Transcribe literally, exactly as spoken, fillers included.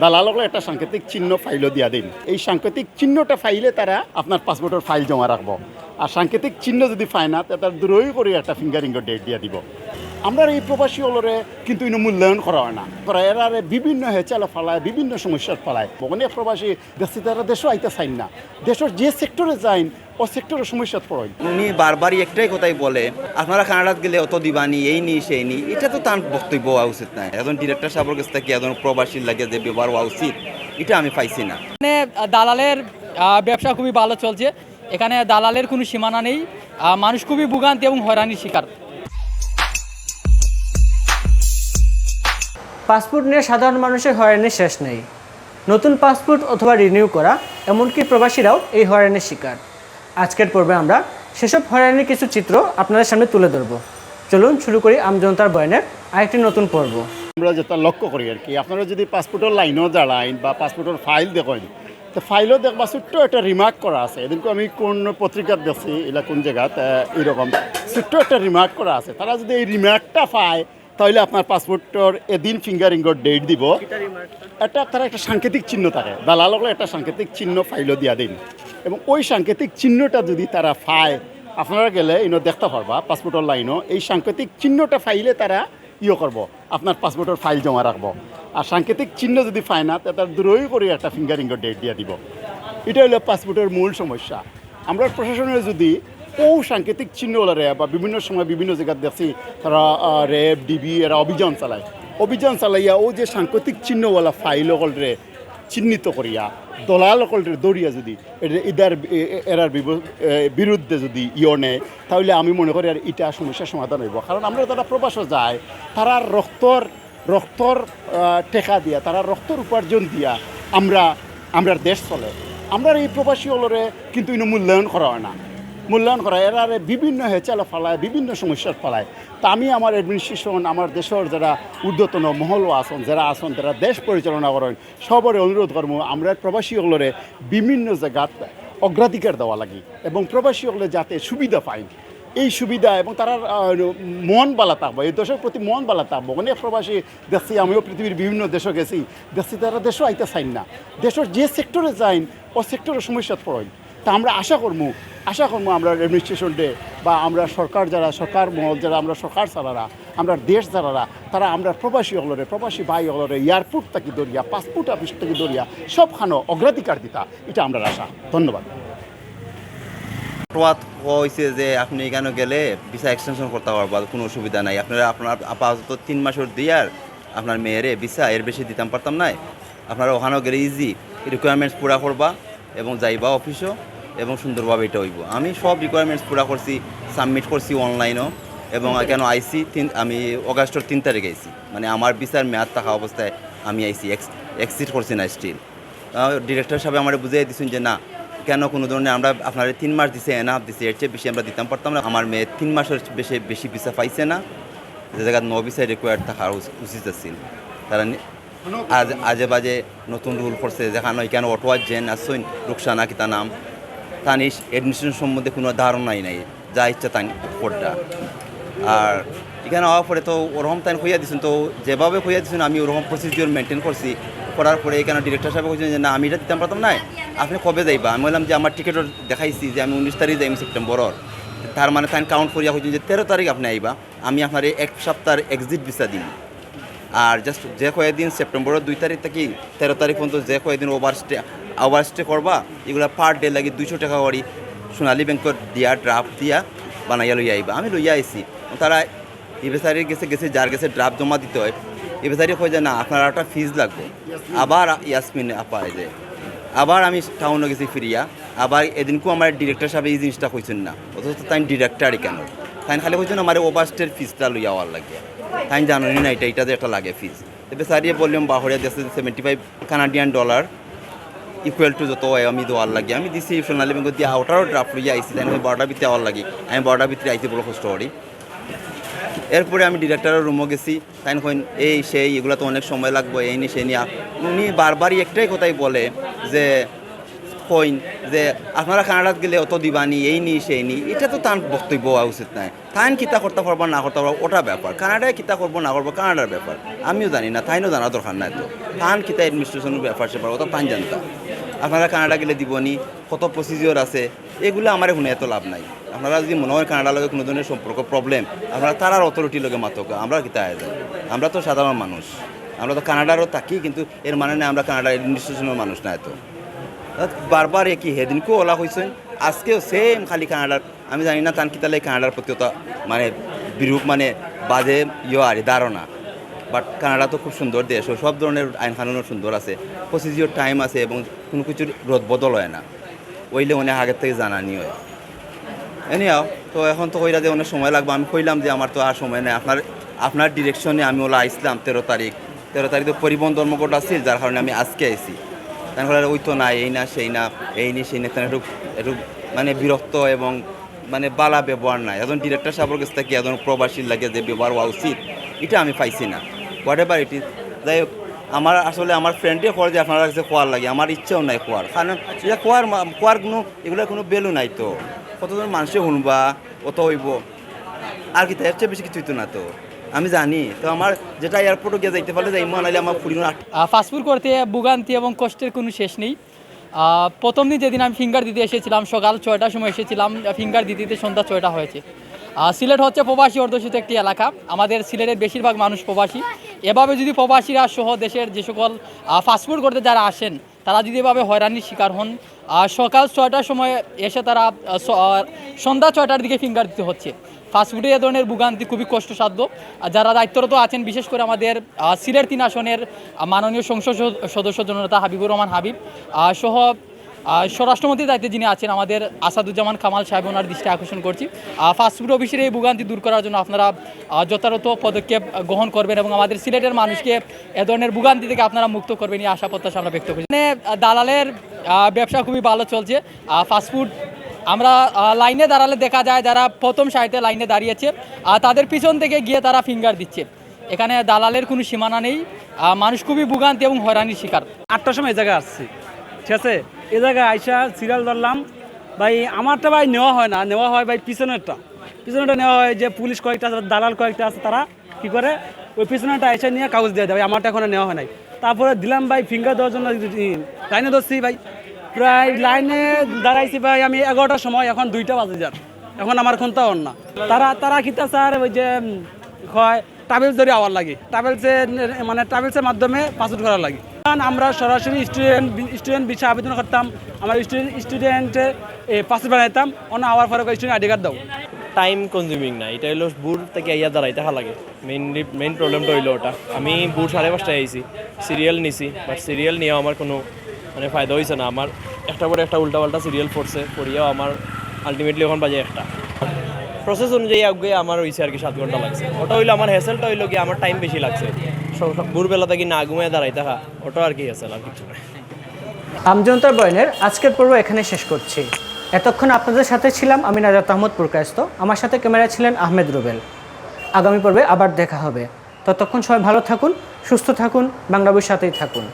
দালাল অকলে একটা সাংকেতিক চিহ্ন ফাইলও দিয়া দিন। এই সাংকেতিক চিহ্নটা ফাইলে তারা আপনার পাসপোর্টর ফাইল জমা রাখবো। আর সাংকেতিক চিহ্ন যদি পায় না, তে তারা দূরই করি একটা ফিঙ্গারিংর ডেট দিয়া দিব। আমরার এই প্রবাসী অকলরে কিন্তু ইনো মূল্যায়ন করা হয় না। করা এরারে বিভিন্ন হেচালো ফালায়, বিভিন্ন সমস্যাত ফালায়। অনেক প্রবাসী দেখছি তারা দেশও আইতা চাইন না। দেশর যে সেক্টরে যাইন, ও সেক্টরর সমস্যাত পড়ইন। উনি বারবারই একটাই কথাই বলে, "আপনারা কানাডাত গেলে অত দিবানি, এই নি, সেই নি।" এটা তো তার বক্তব্য হওয়া উচিত নয়। একজন ডিরেক্টর সাহেবের কাছ থেকে একজন প্রবাসীর লাগে যে ব্যবহার হওয়া উচিত, এটা আমি পাইছি না। মানে, দালালের, আহ, ব্যবসা খুবই ভালো চলছে। এখানে দালালের কোনো সীমানা নেই। আহ, মানুষ খুবই ভোগান্তি এবং হয়রানির শিকার। পাসপোর্ট নিয়ে সাধারণ মানুষের হয়রানির শেষ নেই। নতুন পাসপোর্ট অথবা রিনিউ করা, এমনকি প্রবাসীরাও এই হয়রানির শিকার। আজকের পর্বে আমরা সেসব হয়রানির কিছু চিত্র আপনাদের সামনে তুলে ধরব। চলুন শুরু করি আমজনতার বয়ানের আরেকটি নতুন পর্ব। আমরা যেটা লক্ষ্য করি আর কি, আপনারা যদি পাসপোর্টর লাইনও দাঁড়াইন বা পাসপোর্টর ফাইল দেখইন, তো ফাইলও দেখবা ছোট্ট একটা রিমার্ক করা আছে। এদিনকে আমি কোন পত্রিকাত দেখছি, এলা কোন জায়গাত, আহ, এরকম ছোট্ট একটা রিমার্ক করা আছে। তারা যদি এই রিমার্কটা পায়, তাহলে আপনার পাসপোর্টর এদিন ফিঙ্গারিংর ডেট দিব। এটা তারা একটা সাংকেতিক চিহ্ন থাকে, দালাল অকলে একটা সাংকেতিক চিহ্ন ফাইলও দিয়া দিন, এবং ওই সাংকেতিক চিহ্নটা যদি তারা পায়, আপনারা গেলে ইনো দেখতে পারবা পাসপোর্টর লাইনও এই সাংকেতিক চিহ্নটা পাইলে তারা ইয়ে করবো, আপনার পাসপোর্টর ফাইল জমা রাখবো। আর সাংকেতিক চিহ্ন যদি পায় না, তে তারা দূরই করি একটা ফিঙ্গারিংর ডেট দিয়া দিব। এটা হলো পাসপোর্টর মূল সমস্যা। আমরা প্রশাসনের যদি ও সাংকেতিক চিহ্ন অকলরে বা বিভিন্ন সময় বিভিন্ন জায়গাত দেখছি তারা, আহ, র্যাব, ডিবি এরা অভিযান চালায়। অভিযান চালাইয়া ও যে সাংকেতিক চিহ্নওয়ালা ফাইল অকলরে চিহ্নিত করিয়া, দালাল অকলরে ধরিয়া যদি এ-, ইদার, এ-, এ-, এরার বিব-, এ, বিরুদ্ধে যদি ইয়ে নেয়, তাহলে আমি মনে করি আর এটা সমস্যার সমাধান হইব। কারণ আমরা যারা প্রবাসে যাই, তারা রক্তর, রক্তর, আহ, টেকা দিয়া, তারা রক্তর উপার্জন দিয়া আমরা, আমরার দেশ চলে। আমরার এই প্রবাসী অকলরে কিন্তু ইনো মূল্যায়ন করা হয় না। মূল্যায়ন করা, এরারে বিভিন্ন হেচালো ফালায়, বিভিন্ন সমস্যাত ফালায়। তা আমি আমার অ্যাডমিনিস্ট্রেশন, আমার দেশর যারা ঊর্ধ্বতন মহলও আছইন, যারা আছইন, যারা দেশ পরিচালনা করেন, সবরে অনুরোধ করমু, আমরা প্রবাসী অকলরে বিভিন্ন জায়গাত অগ্রাধিকার দেওয়া লাগি এবং প্রবাসী অকলে যাতে সুবিধা পাইন, এই সুবিধা এবং তারার, আহ, মন বালা থাকবো, এই দেশর প্রতি মন বালা থাকবো। অনেক প্রবাসী দেখছি, আমিও পৃথিবীর বিভিন্ন দেশে গেছি, দেখছি তারা দেশও আইতা চাইন না। দেশর যে সেক্টরে যাইন, ও সেক্টরর সমস্যাত পড়ইন। তা আমরা আশা করমু, আশা করমু আমরা অ্যাডমিনিস্ট্রেশনরে বা আমরা সরকার যারা, সরকার মহল যারা, আমরা সরকার চালারা, আমরা দেশ চালারা, তারা আমরা প্রবাসী অকলরে, প্রবাসী ভাই অকলরে এয়ারপোর্ট থাকি ধরিয়া, পাসপোর্ট অফিস থাকি ধরিয়া সবখানো অগ্রাধিকার দিতা, এটা আমরার আশা। ধন্যবাদ। অটোয়াত কওয়া হয়েছে যে আপনি এখানে গেলে ভিসা এক্সটেনশন করতে পারবা, কোনো অসুবিধা নাই। আপনারা আপনার আপাতত তিন মাসের দিয়ার আপনার মেয়েরে ভিসা, এর বেশি দিতাম পারতাম নাই। আপনারা ওখানেও গেলে ইজি রিকোয়ারমেন্টস পুরা করবা এবং যাইবা অফিসও এবং সুন্দরভাবে এটা হইব। আমি সব রিকোয়ারমেন্টস পুরা করছি, সাবমিট করছি অনলাইনও এবং এখানে আইছি তিন, আমি অগাস্টর তিন তারিখ আইছি, মানে আমার ভিসার মেয়াদ থাকা অবস্থায় আমি আইছি, এক্স এক্সিট করছি না স্টিল। ডিরেক্টর সাহেব আমারে বুঝাই দিছেন যে না, কেন কোনো ধরনের আমরা আপনারে তিন মাস দিছে, এনাফ দিছে, এর চেয়ে বেশি আমরা দিতাম পারতাম না। আমার মেয়ে তিন মাসের বেশি বেশি ভিসা পাইছে না, যে জায়গায় ন ভিসা রিকোয়ার্ড থাকা উচ- উচিত আছিল। তারা নি- আজ আজে বাজে নতুন রুল করছে, যেখানে এখানে অটোয়ার জেন আসছেন, রুকসানা কিতা নাম, তানিশ অ্যাডমিশন সম্বন্ধে কোনো ধারণাই নাই, যা ইচ্ছা তাই করটা। আর এখানে হওয়ার পরে তো ওরকম তাই হইয়া দিছেন, তো যেভাবে হইয়া দিছেন আমি ওরকম প্রসিডিওর মেনটেন করছি। করার পরে এখানে ডিরেক্টর সাহেব কইছেন যে না, আমি এটা দিতাম পারতাম না, আপনি কবে যাইবা? আমি বললাম যে আমার টিকিটও দেখাইছি যে আমি উনিশ তারিখ যাইম সেপ্টেম্বরর, তার মানে তাই কাউন্ট করিয়া কইছেন যে তেরো তারিখ আপনি আইবা, আমি আপনারে এক সপ্তাহর এক্সিট ভিসা দিই। আর জাস্ট যে কয়েকদিন সেপ্টেম্বরের দুই তারিখ থেকে তেরো তারিখ পর্যন্ত যে কয়েকদিন ওভার স্টে ওভার স্টে করবা, এগুলা পার ডে লাগি দুইশো টাকা করি সোনালী ব্যাংকর দিয়া ড্রাফট দিয়া বানাইয়া লইয়া আইবা। আমি লইয়া আইছি। তারা এ বেচারির গেছে গেছে যার গেছে ড্রাফট জমা দিতে হয়, এ বেচারি কয় যে না, আপনার একটা ফিজ লাগবে। আবার ইয়াসমিন আপা এই যে আবার আমি টাউনে গেছি ফিরিয়া, আবার এদিনকেও আমার ডিরেক্টর সাহেব এই জিনিসটা কইছেন না, অথচ তাই ডিরেক্টর কেন? তাই খালি কইছেন আমার ওভার স্টের ফিজটা লইয়া আওয়ার লাগে। তাই জানি না এটা এটা যে একটা লাগে ফিজ। এ বেচারিয়ে বললাম বাহরিয়া দেশে seventy five Canadian dollar equal to যত হয় আমি দেওয়ার লাগে। আমি দিছি সোনালী ব্যাংক দিয়া আউটারও ড্রাফট লইয়া আইছি, তাই আমি বারোটার ভিতরে আওয়ার লাগে। আমি বারোটার ভিতরে আইতে বড় কষ্ট করি। এরপরে আমি ডিরেক্টরের রুমও গেছি, তাই কইন এই সেই এগুলা তো অনেক সময় লাগবো, এই নি সেই নি। উনি বারবারই একটাই কথাই বলে যে কইন যে আপনারা কানাডাত গেলে অত দিবানি, এই নি সেই নি, ইটা তো তান বক্তব্য হওয়া উচিত নায়। তাইন কিতা করতা পারবা না করতা পারবা ওটা ব্যাপার, কানাডায় কিতা করবো না করবো কানাডার ব্যাপার। আমিও জানি না, তাইনও জানা দরকার নাই তো। তান কিতা অ্যাডমিনিস্ট্রেশনের ব্যাপার স্যাপার ওটা তাইন জানতা। আপনারা কানাডা গেলে দিবনি, কত প্রসিজিওর আছে, এগুলা আমারে হুনে এত লাভ নাই। আপনারা যদি মনে হয় কানাডার লগে কোনো ধরনের সম্পর্ক প্রবলেম, আপনারা তারার অথরিটির লগে মাতোকা, আমরা কিতা আয় যায়? আমরা তো সাধারণ মানুষ, আমরা তো কানাডারও থাকি, কিন্তু এর মানে না আমরা কানাডার অ্যাডমিনিস্ট্রেশনের মানুষ না এত। বারবার একই, হেদিনকেও ওলা কইছইন, আজকেও সেম খালি কানাডার। আমি জানি না তান কিতালে কানাডার প্রতি ওটা মানে বিরূপ মানে বাজে ইয়ে আর ধারণা। বাট কানাডা তো খুব সুন্দর দেশ, ও সব ধরনের আইন কানুনও সুন্দর আছে, প্রসিজিওর টাইম আছে এবং কোনো কিছুর রদবদল হয় না, ওইলে অনেক আগের থেকে জানানি হয়। এনিহাও, তো এখন তো কইরা যে অনেক সময় লাগবে, আমি কইলাম যে আমার তো আর সময় নাই। আপনার আপনার ডিরেকশনে আমি ওলা আইসলাম তেরো তারিখ। তেরো তারিখ তো পরিবহন ধর্মঘট আছিল, যার কারণে আমি আজকে আইছি। তাই ওই তো নাই, এই না সেই না, এই নি সেই না, তাই একটু একটু মানে বিরক্ত এবং মানে বালা ব্যবহার নাই। এখন ডিরেক্টর সাহেবের কাছ থেকে এখন প্রবাসীর লাগে যে ব্যবহার হওয়া উচিত, এটা আমি পাইছি না। What ever it is. যাই হোক, আমার আসলে আমার ফ্রেন্ডে কয় যে আপনারা কাছে খোয়ার লাগে, আমার ইচ্ছাও নাই খোয়ার, কারণ এটা খোয়ার মা- খোয়ার কোনো এগুলো কোনো ভ্যালু নাই তো। কতজন মানুষে শুনবা, অত হইব, আর কি, এর চেয়ে বেশি কিছু হইতো না তো। আমি জানি তো, আমার যেটা এয়ারপোর্টে গিয়ে যাইতে পারলে যাই, মনে হইলে আমার ফুড়ি আট আহ, পাসপোর্ট করতে ভোগান্তি এবং কষ্টের কোনো শেষ নেই। আহ, প্রথম দিন যেদিন আমি ফিঙ্গার দিতে এসেছিলাম, সকাল ছয়টার সময় এসেছিলাম, ফিঙ্গার দিতে দিতে সন্ধ্যা ছয়টা হয়েছে। আহ, সিলেট হচ্ছে প্রবাসী অধ্যুষিত একটি এলাকা। আমাদের সিলেটের বেশিরভাগ মানুষ প্রবাসী। এভাবে যদি প্রবাসীরা সহ দেশের যে সকল আহ, পাসপোর্ট করতে যারা আসেন, তারা যদি এভাবে হয়রানির শিকার হন, আহ, সকাল ছয়টার সময় এসে তারা আহ, স- আহ, সন্ধ্যা ছয়টার দিকে ফিঙ্গার দিতে হচ্ছে। পাসপোর্টে এ ধরনের ভোগান্তি খুবই কষ্টসাধ্য। আর যারা দায়িত্বরত আছেন, বিশেষ করে আমাদের আহ, সিলেট তিন আসনের আহ, মাননীয় সংসদ সদ- সদস্য জননেতা হাবিবুর রহমান হাবিব আহ, সহ আহ, স্বরাষ্ট্রমন্ত্রীর দায়িত্বে যিনি আছেন আমাদের আসাদুজ্জামান কামাল সাহেব, ওনার দৃষ্টি আকর্ষণ করছি। আহ, পাসপোর্ট অফিসের এই ভোগান্তি দূর করার জন্য আপনারা আহ, যথাযথ পদক্ষেপ আহ, গ্রহণ করবেন এবং আমাদের সিলেটের মানুষকে এ ধরনের ভোগান্তি থেকে আপনারা মুক্ত করবেন, এই আশা প্রত্যাশা আমরা ব্যক্ত করছি। মানে আহ, দালালের আহ, ব্যবসা খুবই ভালো চলছে। আহ, পাসপোর্ট আমরা আহ, লাইনে দাঁড়ালে দেখা যায় যারা প্রথম সারিতে লাইনে দাঁড়িয়েছে, আহ, তাদের পিছন থেকে গিয়ে তারা ফিঙ্গার দিচ্ছে। এখানে দালালের কোনো সীমানা নেই। আহ, মানুষ খুবই ভোগান্তি এবং হয়রানির শিকার। আটটার সময় এই জায়গায় আসছি, ঠিক আছে? এই জায়গায় আইসা সিরিয়াল ধরলাম, ভাই আমারটা ভাই নেওয়া হয় না, নেওয়া হয় ভাই পিছনেরটা, পিছনেরটা নেওয়া হয়। যে পুলিশ কয়েকটা আছে, দালাল কয়েকটা আছে, তারা কি করে ওই পিছনেরটা আইসা নিয়ে কাগজ দিয়ে দেয়, ভাই আমারটা এখনো নেওয়া হয় নাই। তারপরে দিলাম ভাই ফিঙ্গার দেওয়ার জন্য, লাইনে ধরছি ভাই, প্রায় লাইনে দাঁড়াইছি ভাই আমি এগারোটার সময়, এখন দুইটা বাজে যার, এখন আমার কোনটা অর না। তারা তারা কিতা স্যার ওই যে উম, হয় ট্রাভেলস ধরে আওয়ার লাগে, ট্রাভেলসে মানে ট্রাভেলসের মাধ্যমে পাসপোর্ট করার লাগে। কারণ আমরা সরাসরি স্টুডেন্ট স্টুডেন্ট ভিসা আবেদন করতাম, আমরা স্টুডেন্ট স্টুডেন্ট পাসপোর্ট বানাইতাম, অন্য আওয়ার পরে স্টুডেন্ট আইডি কার্ড দাও। টাইম কনজিউমিং না, এটা হইলো ভোর থেকে আইয়া দাঁড়াইতে হা লাগে। মেইনলি মেইন প্রবলেমটা হইলো ওটা। আমি ভোর সাড়ে পাঁচটায় আইছি, সিরিয়াল নিছি, বাট সিরিয়াল নিয়েও আমার কোনো মানে ফায়দা হয়েছে না। আমার একটা পরে একটা উল্টাপাল্টা সিরিয়াল পড়ছে, পড়িয়াও আমার আলটিমেটলি এখন বাজে একটা। প্রসেস অনুযায়ী আগে আমার হয়েছে আর কি সাত ঘন্টা লাগছে। ওটা হইলো আমার হ্যাসেলটা হইলো কি আমার টাইম বেশি লাগছে। স- স- ভোরবেলা থেকে না ঘুমিয়ে দাঁড়াই থাকা, ওটা আর কি হ্যাসেল, আর কিছু না। আমজনতার বয়ানের আজকের পর্ব এখানে শেষ করছি। এতক্ষণ আপনাদের সাথে ছিলাম আমি নাজাত আহমদ পুরকায়স্ত, আমার সাথে ক্যামেরা ছিলেন আহমেদ রুবেল। আগামী পর্বে আবার দেখা হবে। ততক্ষণ সবাই ভালো থাকুন, সুস্থ থাকুন, বাংলা বইয়ের সাথেই থাকুন।